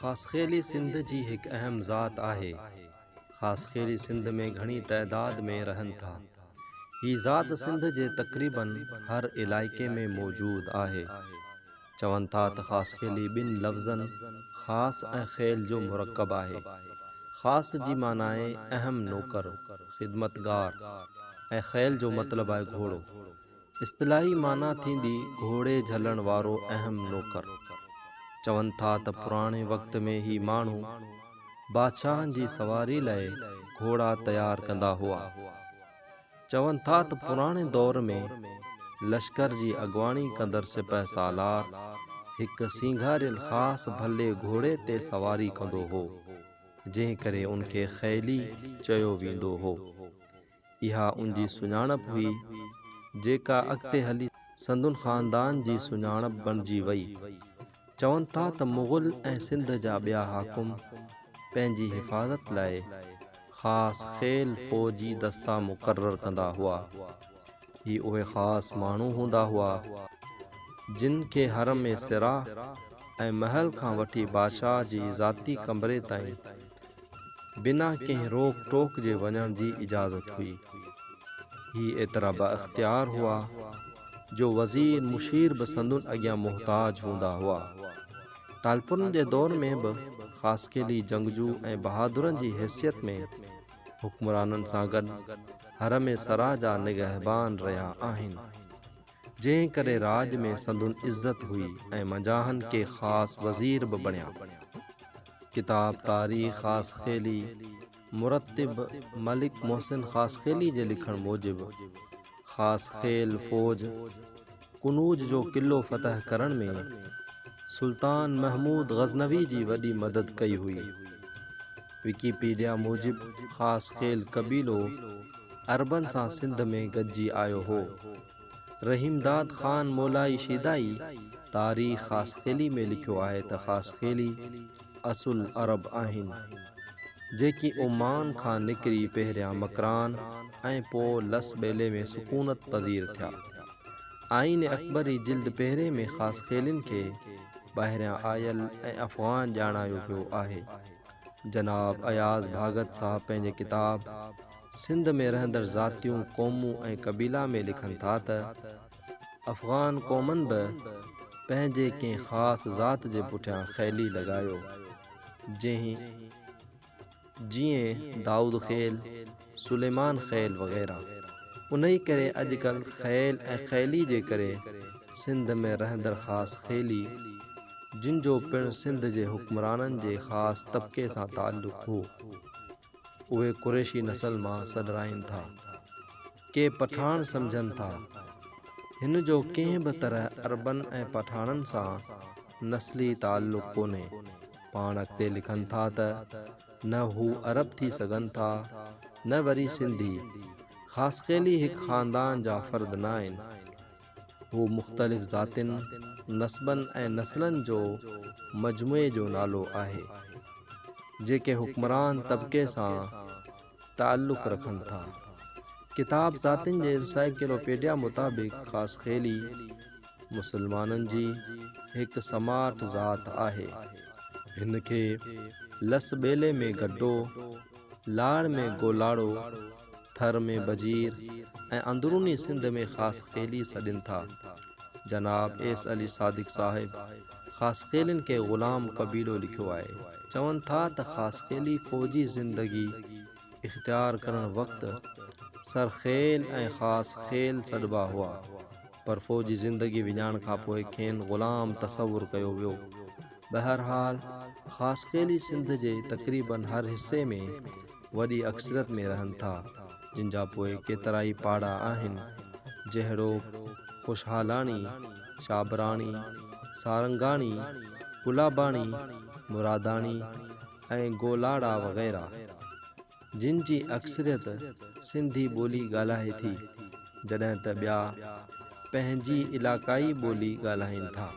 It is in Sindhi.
خاصخيلي سنڌ جي هڪ اهم ذات آهي. خاصخيلي سنڌ ۾ گهڻي تعداد ۾ رهن ٿا. هي ذات سنڌ جي تقريباً هر علائقي ۾ موجود آهي. چون ٿا ته خاصخيلي ٻن لفظن خاص ۽ خيل جو مرڪب آهي. خاص جي معنيٰ آهي اهم نوڪر، خدمتگار ۽ خيل جو مطلب آهي گهوڙو. اصطلاحي معنيٰ ٿيندي گهوڙي جهلڻ وارو اهم نوڪر. چون ٿا ته پراڻي وقت ۾ هي ماڻهو بادشاهن جي سواري لئه گهوڙا تيار ڪندا هئا. چون ٿا ته پراڻي دور ۾ لشڪر جي اڳواڻي ڪندڙ سپهه سالار هڪ سينگاريل خاص ڀلي گهوڙي تي سواري ڪندو هو، جنهن ڪري ان کي خيلي چيو ويندو هو. اها ان جي سڃاڻپ هئي، جيڪا اڳتي هلي سندن خاندان جي سڃاڻپ بڻجي وئي. چون ٿا ته مغل ۽ سنڌ جا ٻيا حاڪم پنهنجي حفاظت لاء خاص خيل فوجي دستا مقرر ڪندا هئا. هي اهي خاص ماڻهو هوندا هئا، جن کي حرم سراء ۽ محل کان وٺي بادشاهه جي ذاتي ڪمري تائين بنا ڪنهن روڪ ٽوڪ جي وڃڻ جي اجازت هئي. هي ايترا بااختيار هئا جو وزير مشير به سندن اڳيان محتاج هوندا هئا. ٽالپرن جي دور ۾ به خاصخيلي جنگجو ۽ بهادرن جي حيثيت ۾ حڪمرانن سان گڏ حرم سراء جا نگهبان رهيا آهن. جنهن ڪري راڄ ۾ سندن عزت هئي ۽ منجهانئن ڪي خاص وزير به بڻيا. ڪتاب تاريخ خاصخيلي مرتب ملڪ محسن خاصخيلي جي لکڻ موجب خاصخيل فوج قنوج جو قلعو فتح ڪرڻ ۾ سلطان محمود غزنوي جي وڏي مدد ڪئي هئي. وڪيپيڊيا موجب خاصخيل قبيلو عربن سان سنڌ ۾ گڏجي آيو هو. رحيمداد خان مولائي شيدائي تاريخ خاصخيلي ۾ لکيو آهي ته خاصخيلي اصل عرب آهن، جيڪي عمان کان نڪري پهريان مڪران ۽ پوء لس ٻيلي ۾ سڪونت پذير ٿيا. آئين اڪبري جلد پهرين ۾ خاصخيلين کي ٻاهريان آيل ۽ افغان ڄاڻايو ويو آهي. جناب اياز ڀاڳت صاحب پنهنجي ڪتاب سنڌ ۾ رهندڙ ذاتيون، قومون ۽ قبيلا ۾ لکن ٿا ته، افغان قومن به پنهنجي ڪنهن خاص ذات جي پٺيان خيلي لڳايو، جنهن جيئن دائود خيل، سليمان خيل وغيره. انهي ڪري اڄڪلهه خيل ۽ خيلي جي ڪري سنڌ ۾ رهندڙ خاص خيلي، جن جو پڻ سنڌ جي حڪمرانن جي خاص طبقي سان تعلق هو، اهي قريشي نسل مان سڏرائين ٿا. ڪي پٺاڻ سمجهن ٿا. هن جو ڪنهن به طرح عربن ۽ پٺاڻن سان نسلي تعلق ڪونهي. پاڻ اڳتي لکن ٿا ته نه هو عرب ٿي سگهن ٿا نه وري سنڌي. خاصخيلي هڪ خاندان جا فرد ناهن. هو مختلف ذاتين، نسبن ۽ نسلن جو مجموعي جو نالو آهي، جيڪي حڪمران طبقي سان تعلق رکن ٿا. ڪتاب ذاتين جي انسائيڪلوپيڊيا مطابق خاصخيلي مسلمانن جي هڪ سماٽ ذات آهي. هن کي لس ٻيلي ۾ گڊو، لاڙ ۾ گولاڙو، ٿر ۾ بجير ۽ اندروني سنڌ ۾ خاصخيلي سڏين ٿا. جناب ايس علي صادق صاحب خاصخيلين کي غلام قبيلو لکيو آهي. چون ٿا ته خاصخيلي فوجي زندگي اختيار ڪرڻ وقت سرخيل ۽ خاص خيل سڏبا هئا، پر فوجي زندگي وڃائڻ کانپوء کين غلام تصور ڪيو ويو. بهرحال خاصخيلي سنڌ جي تقريباً هر حصي ۾ وڏي اڪثريت ۾ رهن ٿا، جن جا پوء ڪيترائي پاڙا آهن، جهڙوڪ، خوشحالاڻي، شابراڻي، سارنگاڻي، گلاباڻي، مراداڻي ۽ گولاڙا وغيره، جن جي اڪثريت سنڌي ٻولي ڳالهائي ٿي، جڏهن ته ٻيا پنهنجي علاقائي ٻولي ڳالهائين ٿا.